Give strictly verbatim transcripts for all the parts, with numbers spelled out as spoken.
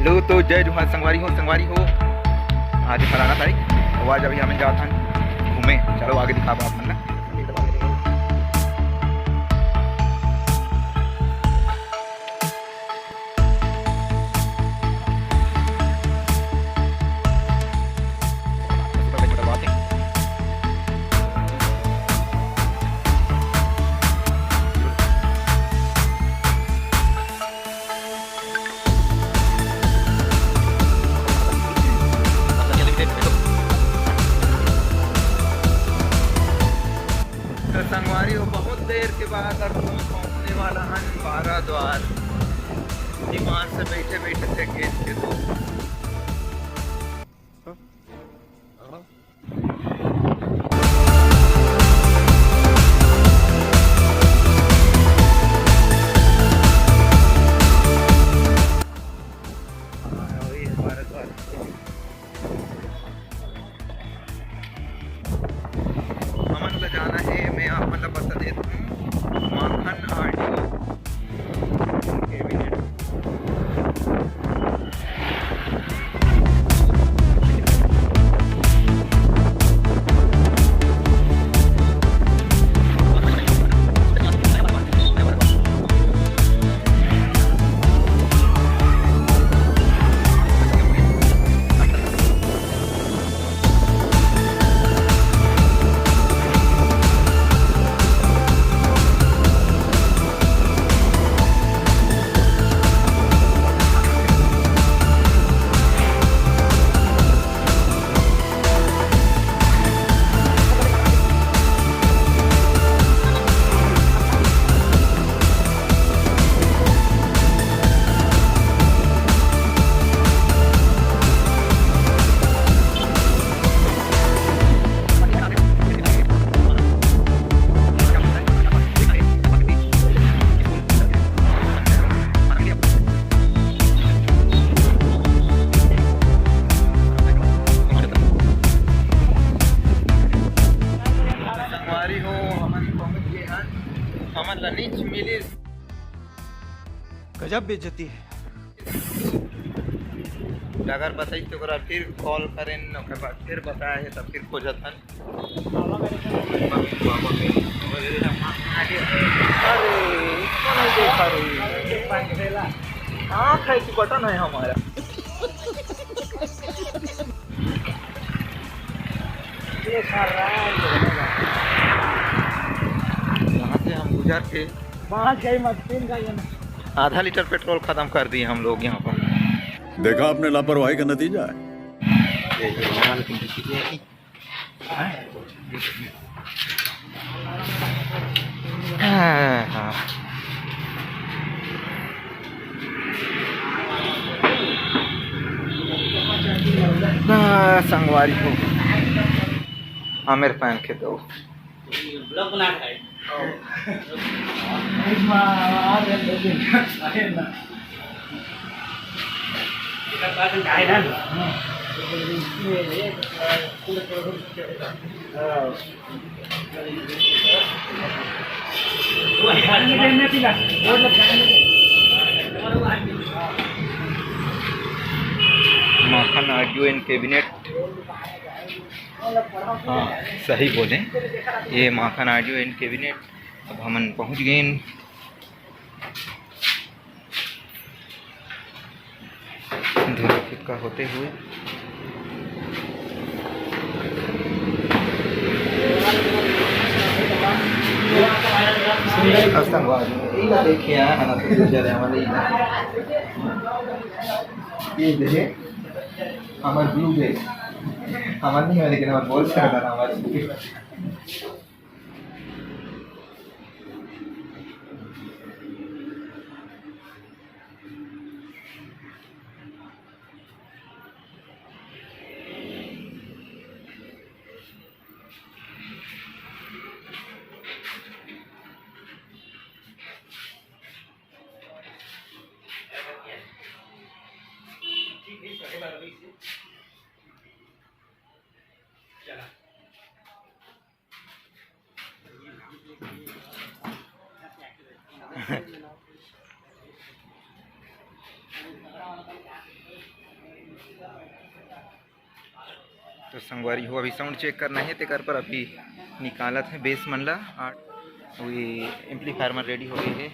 तो, तो जय जोहार संगवारी हो, संगवारी हो। आज फलाना तारीख, अउ आज अभी हमन जात हन घूमे। चलो आगे दिखाबो आप मन ला। तो संगवारी हो, बहुत देर के बाद अब हम पहुंचने वाला हन बारा द्वार। विमान से बैठे बैठे थक गए थे तो। हमन ला जाना हे, मैं आप मन ला बता देत हूँ, माखन ऑडियो। संगवारी हो, हमन पहुंच गए हन। हमन ला नीच मिलिस। गजब बेइज्जती है। अगर बताई तो ओकरा फिर कॉल करेन, ओकर बाद फिर बताए हे, तब फिर खोजत हन। अरे, इसको नहीं देखा रे। आँख है कि बटन है हमारा? ये कर रहा है। यहाँ से हम गुजर के पहुंच गए मत, तीन का ये ना। आधा लीटर पेट्रोल खत्म कर दिए हम लोग यहाँ पर। देखा आपने लापरवाही का नतीजा है। हाँ, हाँ। ना संगवारी हो, आमेर पान के दो। ब्लॉग बना के। माखन ऑडियो एंड कैबिनेट। हाँ, सही बोले, ये माखन ऑडियो एंड कैबिनेट। अब हमन पहुँच गए। धूल फिटका होते हुए। संगवारी, इला देखे, आ, आना तो दूसरा हमारे इला। ये देखे, हमार ब्लू बे, हमार नहीं है, लेकिन हमार बहुत सारा हमार। तो संगवारी हो, अभी साउंड चेक करना हे, तेकर पर अभी निकालत हे बेस मन ला। आठ, अभी एम्पलीफायर मन रेडी हो गए हे,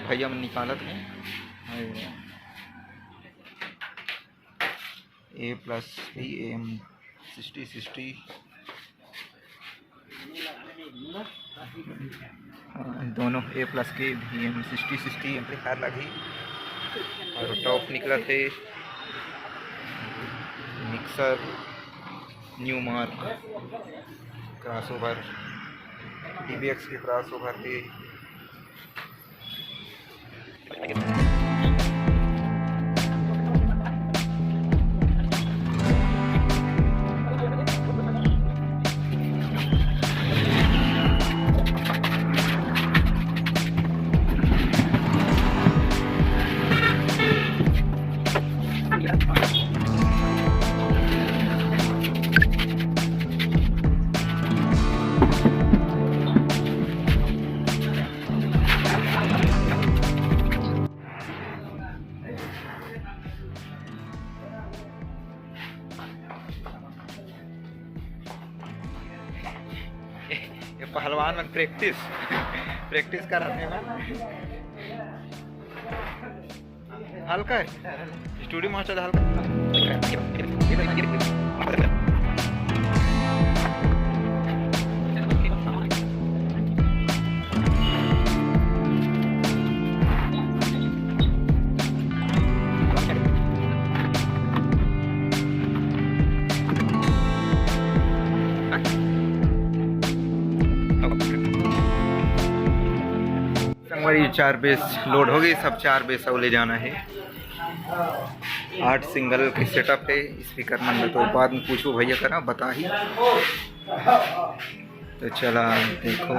भैया मन निकालत हे। ए प्लस भी एम सिक्सटी सिक्सटी, दोनों ए प्लस के भी एम सिक्सटी सिक्सटी एम्पलीफायर लगही। और टॉप निकलत हे mixer new mark crossover, DBX के क्रॉसओवर हे। ये पहलवान मन प्रैक्टिस, प्रैक्टिस करत हे ना। हल्का है, स्टूडियो मास्टर हल्का। संगवारी, चार बेस लोड हो गई, सब चार बेस अउ ले जाना है। आठ सिंगल के सेटअप है। स्पीकर मन में तो बाद में पूछो भैया करा, बता ही। तो चला देखो।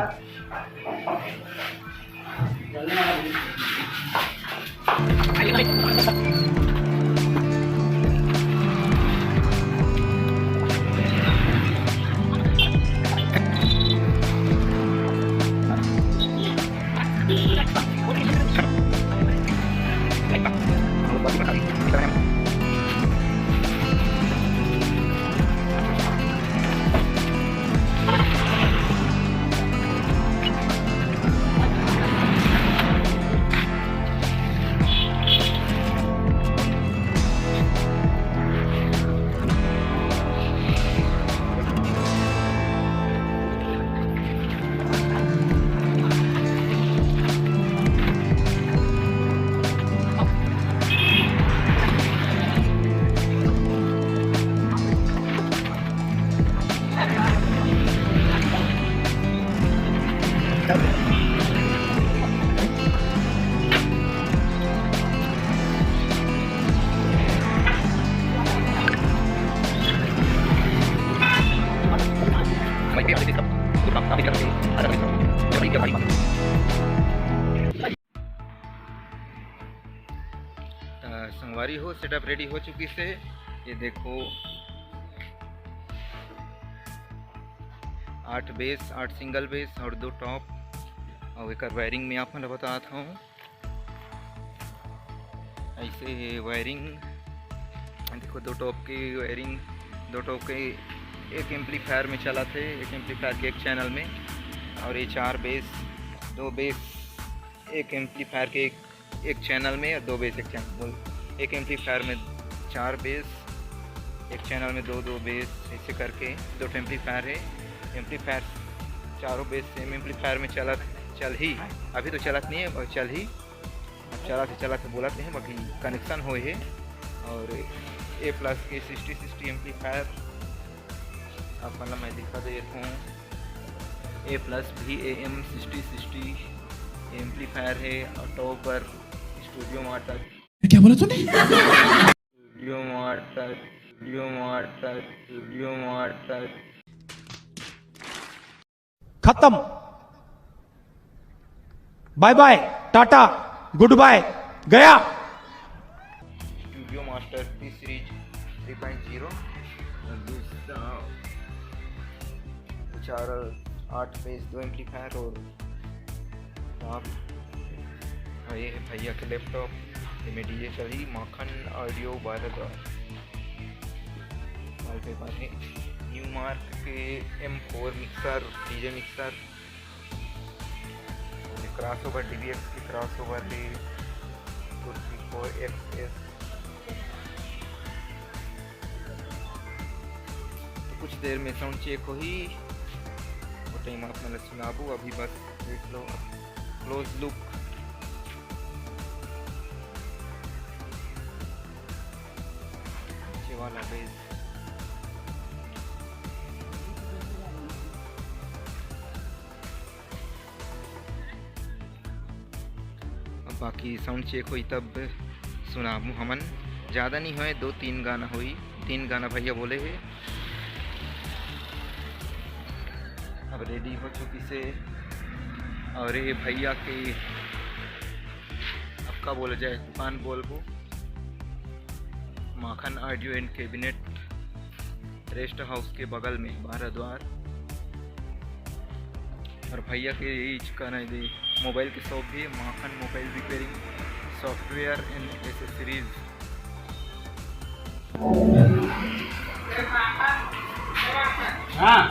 अ, संगवारी हो, सेटअप रेडी हो चुकी से। ये देखो, आठ बेस, आठ सिंगल बेस और दो टॉप। और एकर वायरिंग में आप मन ल बतात हूँ। ऐसे वायरिंग देखो, दो टॉप की वायरिंग, दो टॉप के एक एम्पलीफायर में चलत हे, एक एम्पलीफायर के एक चैनल में, और ये चार बेस, दो बेस एक एम्पलीफायर के एक, एक चैनल में और दो बेस एक चैनल, बोल, एक एम्पलीफायर में चार बेस, एक चैनल में दो, दो बेस, ऐसे करके दो ठो एम्पलीफायर है। एम्पलीफायर चारों बेस सेम एम्पलीफायर में चलत, चल ही, अभी तो चलत नहीं है और चल ही, अब चला थे, चला थे बोला थे, बाकी कनेक्शन होए हे। और ए प्लस के सिक्सटी सिक्सटी एम्पलीफायर आप मन ला मैं दिखा देत हूँ। ए प्लस भी A M sixty sixty amplifier है और टॉप पर स्टूडियो मार्टर। क्या बोला तूने? Studio master, studio master, studio master. खत्म, बाय बाय, टाटा, गुड बाय, गया। Studio master T series three point zero, चार आठ बेस, दो एम्पलीफायर और आप, ये है भैया के लैपटॉप, ये में डीजे चली, माखन ऑडियो बारह द्वारा। वॉलपेपर है न्यू मार्क के M four mixer, DJ mixer, crossover, DVX के क्रॉस ओवर है, कुर्सी फोर एक्स एस। तो कुछ देर में साउंड चेक होही, वो टाइम आप मन ला सुनाबू। अभी बस देख लो क्लोज लुक। नीचे वाला बेस। अब बाकी साउंड चेक होई तब सुनाबू हमन। ज़्यादा नहीं होए, दो तीन गाना होई, तीन गाना भैया बोले हे। अब रेडी हो चुकी से, और ये भैया के अब का बोला जाए, दुकान बोलबो, Makhan audio and cabinet, rest house के बगल में बारह द्वार। और भैया के यही का नहीं दे, मोबाइल के शॉप भी, Makhan mobile repairing, software and accessories. हाँ।